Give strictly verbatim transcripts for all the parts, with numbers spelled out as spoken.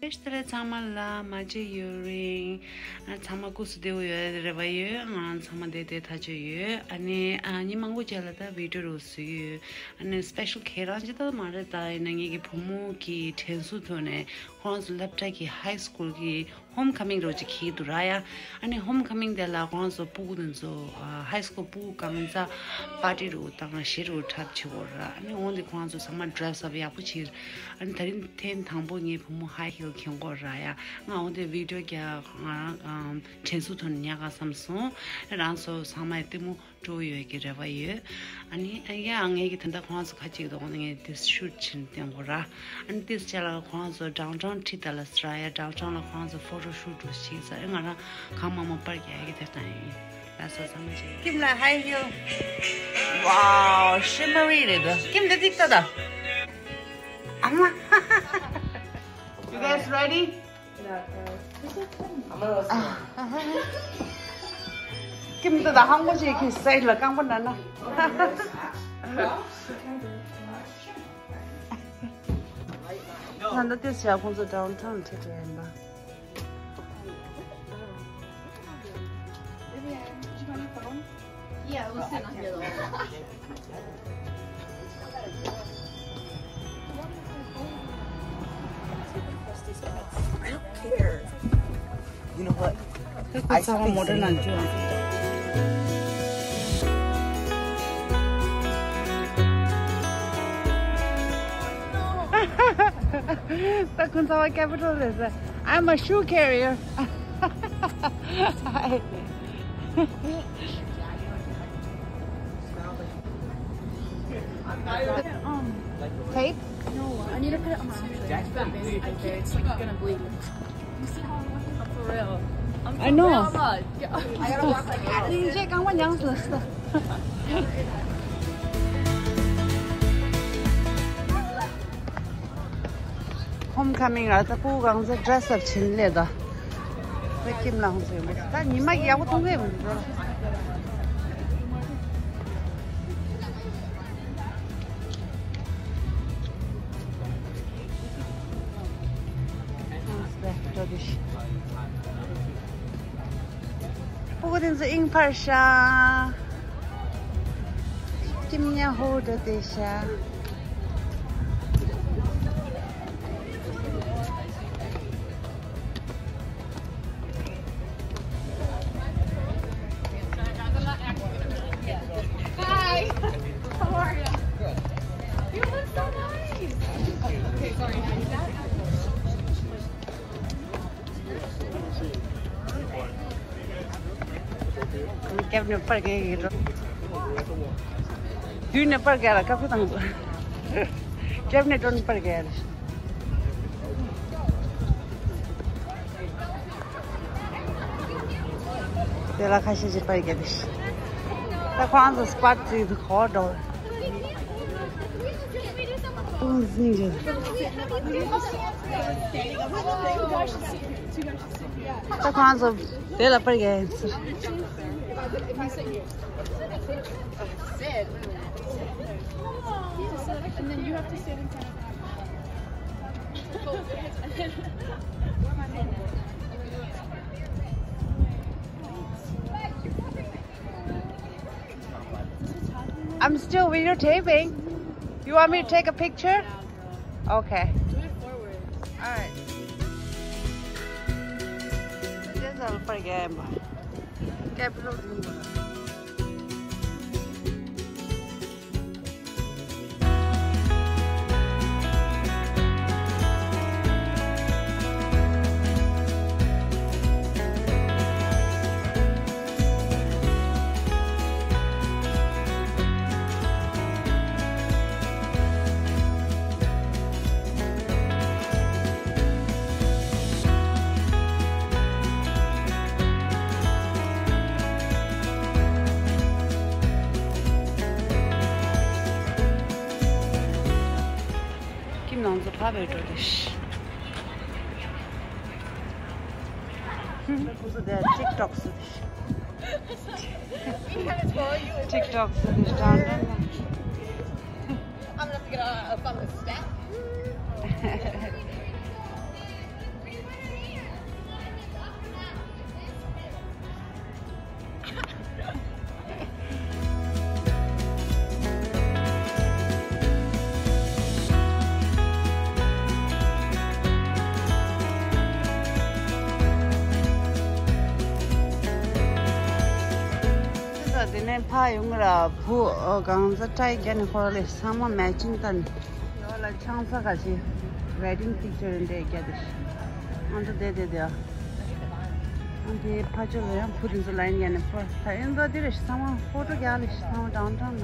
ཨེ་ཤ་ཏ་རེ་ཚང་མ་ལ་མ་མཇལ་ཡུན་རིང་། ཨ་ཚང་མ་སྐུ་གཟུགས་བདེ་པོ་ཡོད་རེ་བ་ཡོད། ང་ཚང་མ་བདེ་བདེ་ཐག་ཆོད་ཡོད། ཨ་ནི་ཨ་ཉིན་མང་པོ་རྗེས་ལ་ད་བི་ཌིའོ་རུ་བཟོས་ཡོད། ཨ་ནི་སི་པེ་ཤལ་ཁྱེད་རང་ཅིག་ད་མ་རེད། ད་ཡིན་ན་ངེད་ཀྱི་བུ་མོ་གི་དྲན་གསོ་ཐོག་ནས་ཁོང་ཚོ་སློབ་གྲྭ་གི་ཧའི་སི་ཀུལ་གི་ཧོམ་ཁ་མིང་རོ་ཅིག་འཁེལ་འདུག་ར་ཡ། ཨ་ནི་ཧོམ་ཁ་མིང་དེ་ལ་ཁོང་ཚོ་སྤུ་གུ་དེ་ཚོ་ཨ་ཧའི་སི་ཀུལ་སྤུ་གུ་གང་ཚ་པར་ཊི་རུ་དང་གཞས་རུ་འཁྲབ་བྱེད་དགོས་ར། ཨ་ནི་འོན་ཏེ་ཁོང་ཚོ་ཚང་མ་ཌི་རེ་སི་ཨབ་ཡག་པོ་བྱེད། ཨ་ནི་ད་རིང་ཐེངས་དང་པོ་ངའི་བུ་མོ་ཧའི་ཧིལ་གྱོན་གོ་ར་ཡ། ང་འོན་ཏེ་བི་ཌིའོ་རྒྱག་ང་རང་དྲན་གསོ་ཐོག་ནས་ཉར་ག་བསམ་སོང་། རང་ཚོ་ཚང་མ་ལྟད་མོ་སྤྲོ་ཡོད་ཀྱི་རེ་བ་ཡོད། ཨ་ནི་ཡ་ངེད་ཀྱི་ད་ལྟ་ཁོང་ཚོ་ཁ་ཅིག་དང་ངས་དེ་ཤུཊ་བྱེད་བསྟན་གོ་ར། ཨ་ནི་དེ་ཅ་ལག་ཁོང་ཚོ་ཌའུན་ཊའུན་ཁྲིད་ད་ལ་སི་ར་ཡ། ཌའུན་ཊའུན་ལ་ཁོང་ཚོ་ཕོ་ཊོ་ཤུཊ་རུ་ཞིག་ཟ། ཨེ་ང་རང་གང་མང་མང་པར་རྒྱག་གི་དེ་ལྟ་ཡིན། ལ་སོ་ཚང་མ་བྱེད། ཀིམ་ལ་ཧའི་ཧིལ། Wow, shimmery རེད་འདུག་ཀིམ་འདི་ཅིག་ལྟ་ད། ཨ་མ། You guys ready? ཀིམ་ད་ད་ཧང་གོ་ཅིག་གི་སའིཌ་ལ་རྐང་པ་ན་ན། ད་ལྟ་དེ་བྱས་ཁོང་ཚོ་ཌའུན་ཊའུན་ཁྲིད་དེ་ཡིན་པ། Yeah, it was sitting here the whole time. I don't care. You know what? I think it's a modern. ད་ཁོང་ཚོ་ཀེ་པི་ཊལ་རེད་ཟེར། I'm a shoe carrier. Um, tape? No, I need to put it on my actually. It's gonna bleed. You see how I'm walking? I'm for real. I'm for I know. Real, look. I gotta walk like this. ཧོམ་ཁ་མིང་ལ་ད་སྤུ་གུ་གང་ཚེ་ཌི་རེ་སི་ཨབ་བྱིན་ལས་ད། ད་ཀིམ་ལ་ཧོམ་ཟེར་མོ་ད་ཉི་མ་ཡག་པོ་མཐོང་གི་མི་འདུག་སྤུ་གུ་དེ་ཚོ་ཨིན་ཕར་ཤ། ཀིམ་ཉ་ཧོ་འགྲོ་དེ་ཤ། Hi. How are you? You look so nice. Okay, sorry. Now you got ཀེབ་ནས་པར་རྒྱག་གི་འགྲོ། དུས་ནས་པར་རྒྱག་ལ་ཀབ་ཀུ་དང་། ཀེབ་ནས་ཀྲོན་པར་རྒྱག་ལ། དེ་ལ་ཁ་ཤས་ཀྱིས་པར་རྒྱག་དེ། ད་ཁོང་ཚོ་སི་པོཊ་ཙི་ཧོ་འགྲོ། ཏུང་ཟིང་རེད། ད་ཁོང་ཚོ་དེ་ལ་པར་རྒྱག་ཡིན་ཟེར། Sit. And then you have to sit in front of them. I'm still videotaping. You want me to take a picture? Okay. Do it forward. All right. This is a pretty game. Capital. ཁྱིམ་ནང་ཚོ་ཕ་བས་འགྲོ་དེ་ཤི། ཁོ་ཚོ་དེ་ཊིག་ཊོག་སུ་དེ་ཤི། ཊིག་ཊོག་སུ་དེ་ཤི་ཀྲང་ཀྲང་ན། I'm gonna have to get up on the step. ཕ་ཡོང་ར་བུ་གང་ཟ་ཏྲའི་རྒྱ་ནི་ཧོ་ལེ་ཚང་མ་མེ་ཅིང་ཏན། ཡོ་ལ་ཆང་ས་ག་ཅི་ཝེ་ཌིང་པིག་ཅར་འདྲེ་རྒྱ་དེ། ང་ཚོ་དེ་དེ་དེ། ཨ་དེ་ཕ་ཅོ་ལ་ཡང་བུ་དེ་ཚོ་ལ་ཡིན་རྒྱ་ནི་ཧོ་ད་ཡིན་ད་དེ་རེ་ཚང་མ་ཧོ་ཏོ་རྒྱ་ལེ་ཚང་མ་ཀྲང་ཀྲང་ན།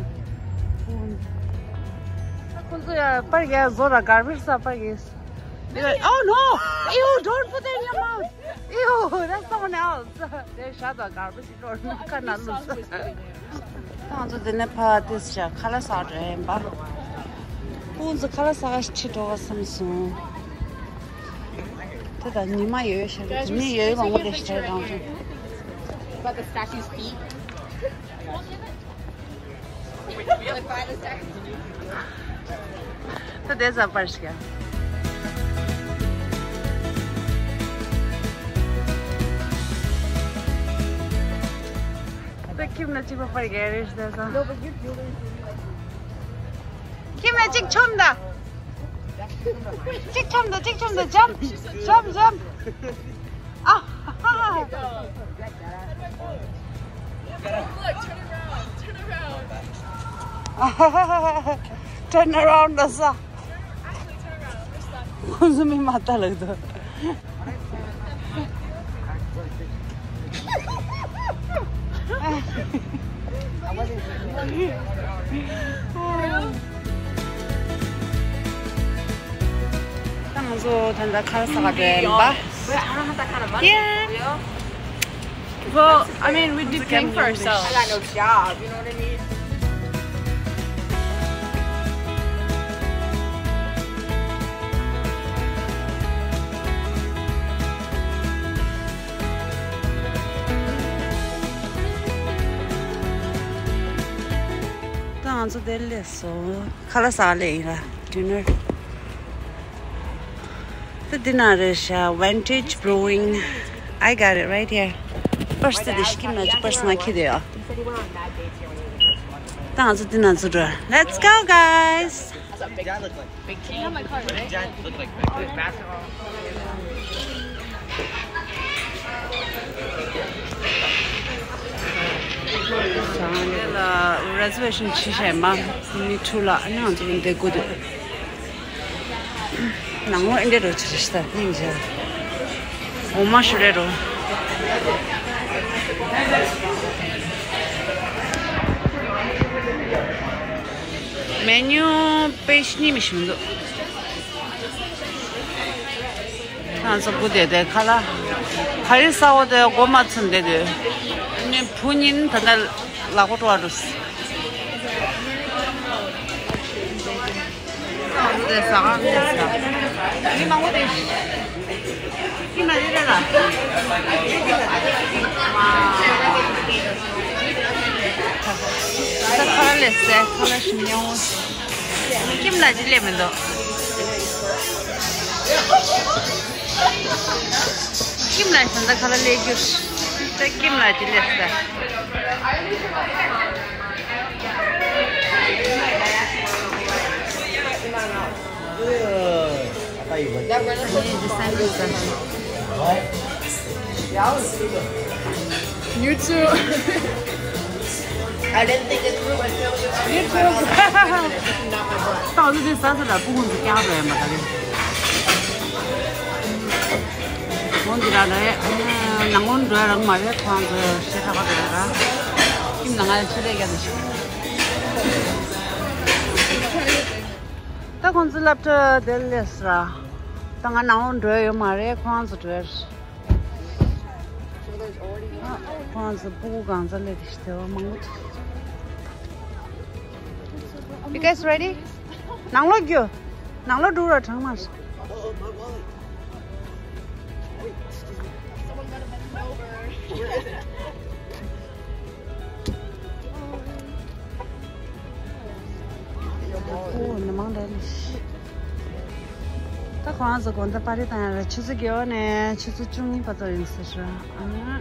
བུ་ཁོ་ཚོ་ཡ་པར་རྒྱ་བཟོ་ར་གར་པེ་ཇི་ས་པར་རྒྱ། Oh no! Ew, don't put that in your mouth! Ew, that's someone else. དེ་ཤ་དང་གར་པེ་ཇི་ལོར་ན་ཁ་ན་ལུས། ང་ཚོ་དེ་ནས་ཕར་ཏིས་ཤ་ཁ་ལག་ཟ་འགྲོ་ཡིན་པ། ཁོང་ཚོ་ཁ་ལག་ཟ་ག་ཁྲིད་འགྲོ་བ་བསམ་སོང་། དེ་དང་ཉི་མ་ཡོད་ཤག་ཉི་མ་ཡོད་མང་པོ་རེད་ཤག་རང་ཚོ། But the statue's feet. ད་དེ་ཟ་པར་ཤ། ད་ཁྱིམ་ན་གཅིག་པ་པར་རྒྱག་རེད་ཟེར་ས། ཁྱིམ་ན་གཅིག་ཆོམ་ད། གཅིག་ཆོམ་ད་གཅིག་ཆོམ་ད་jump jump jump། ཨ། Look, turn around, turn around. Turn around ལ་ས། ཁོ་ཚོ་མི་མ་ལྟ་ལགས་དོ། ད་ང་ཚོ་ད་ལྟ་ཁ་ལག་ཟ་ག་འགྲོ་ཡིན་པ། Yeah. Well, I mean, we'd be paying for ourselves. I got no job, you know what I mean? ད་ང་ཚོ་དེར་སླེབས་སོང་། ཁ་ལག་ཟ་སླེབས་ཡིན་ལ། Dinner. ད་འདི་ན་རེད་ཤག Vantage Brewing. I got it right here. Purse དེ་ཤི་ཀིམ་ན་ཅི་purse ང་ཁྱེར་ཡོད། ད་ང་ཚོ་འདི་ན་ཚུར་འགྲོ། Let's go, guys. Dad looked like big team. Dad looked like big team. ལ་reservation བྱེད་ཤེས་མ་མི་ཁྲུ་ལ་ཨ་ནི་ང་ཚོ་འདི་དགོས་འདུག་ནང་ལོགས་ཨེ་འདྲ་རོ་ཆེ་རེ་ཤི་ད་སྙིང་རྗེ། འོ་མ་ཞུ་རེ་རོ། menu page གཉིས་མི་ཞིག་མི་འདུག་ང་ཚོ་བུ་དེ་དེ་ཁ་ལ་ག་རེ་ཟ་འོ་དེ་མགོ་མ་ཚོན་དེ་དེ་ནི་བུ་ཉིན་ད་ལྟ་ལག་པ་སྤྲོ་བ་འགྲོ། དེ་ཟ་ག་མི་ཟ། མི་མང་པོ་དེ་ཁྱིམ་ལ་ཡོད་རེད་ལ། ད་ཁ་ལ་ལས་ཟ་ཁ་ལ་ཞིམ་ཉམས། ཁྱིམ་ལ་ཅི་ལས་མི་འདུག་ཁྱིམ་ལ་ཞིམ་ད་ཁ་ལ་ལས་རྒྱུ། ད་ཁྱིམ་ལ་ཅི་ལས་ཟ། You too. I didn't think this room would feel this. You too. ཏང་ཏུ་དེ་ས་ས་ལ་སྤུ་གུ་ཚོ་ཀྱང་རེད་མ་ད་རེད། འོན་ཏེ་ར་རེད། ནང་ལོགས་འགྲོ་ཡ་རང་མ་རེད། ཁོང་ཚོ་ཤེས་ཁ་པ་རེད་ར། ཁྱིམ་ནང་ང་ཆུ་ལས་རྒྱབ་ནས་ཤི། ད་ཁོང་ཚོ་སློབ་གྲྭ་དེར་སླེབས་སོང་ར། ད་ང་ནང་ལོགས་འགྲོ་ཡ་ཡོད་མ་རེད། ཁོང་ཚོ་འགྲོ་ཡ་རེད། ཁོང་ཚོ་སྤུ་གུ་གང་ཚ་ལས་དེ་ཞིག་དེ་བ་མང་པོ་འདུག You guys ready? ནང་ལོགས་རྒྱུ། ནང་ལོགས་འགྲོ་ར་གྲང་མ། ཨོ་ནི་མང་འདྲ་ནི། ད་ཁོ་རང་ཚོ་དགོང་དག་པར་ཊི་བཏང་ཡ་རེད། ཆུ་ཚོད་བརྒྱད་པ་ནས་ཆུ་ཚོད་བཅུ་གཉིས་བར་དུ་ཡིན་ཟེར་ཤག་ཨ་ནི་ཨ་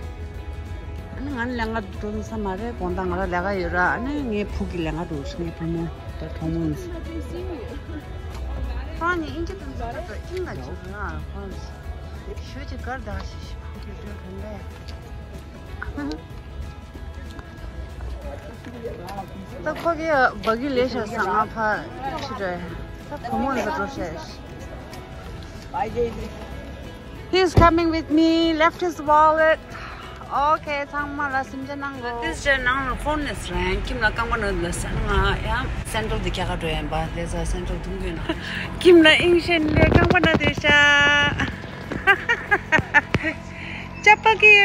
ནི་ང་ནི་ལས་ཀ་འགྲོ་ས་མ་རེད། དགོང་དག་ང་རང་ལས་ཀ་ཡོད་ར། ཨ་ནི་ངའི་བུ་གི་ལས་ཀ་འགྲོ་ཤག་ངའི་བུ་མོ་དང་གྲོགས་མོ་ཡིན་ཟེར། ཁོ་རང་ནི་ཨིན་ཇི་དང་ཚོ་ད་ཚོ་ཨིན་ལ་བྱེད་ར། ཁོ་རང་ཞོད་ཀྱི་གར་ད་ཞིག་ཞིག་བུ་གི་འགྲོ་ག་ལས། ད་ཁོ་གི་བ་གི་ལས་ཤ་ས་ང་ཕ་ཁྲི་རེད། ད་བུ་མོ་འདི་འགྲོ་ཤེས། He's coming with me, left his wallet. Okay, ཚང་མ་ལ་སེམས་ཅན་གནང་གོ། This year ནང་ལ་ཕོན་ནས་རང་ཁྱིམ་ལ་རྐང་པ་ན་ལ་ས་ང་ཡང་སེན་ཊལ་དུ་རྒྱ་གར་འགྲོ་ཡན་པ་དེ་ཚ་སེན་ཊལ་དུང་གོས་ན་ཁྱིམ་ལ་ཨིང་ཤན་ལས་རྐང་པ་ན་དེ་ཤ་ཅ་པ་གི།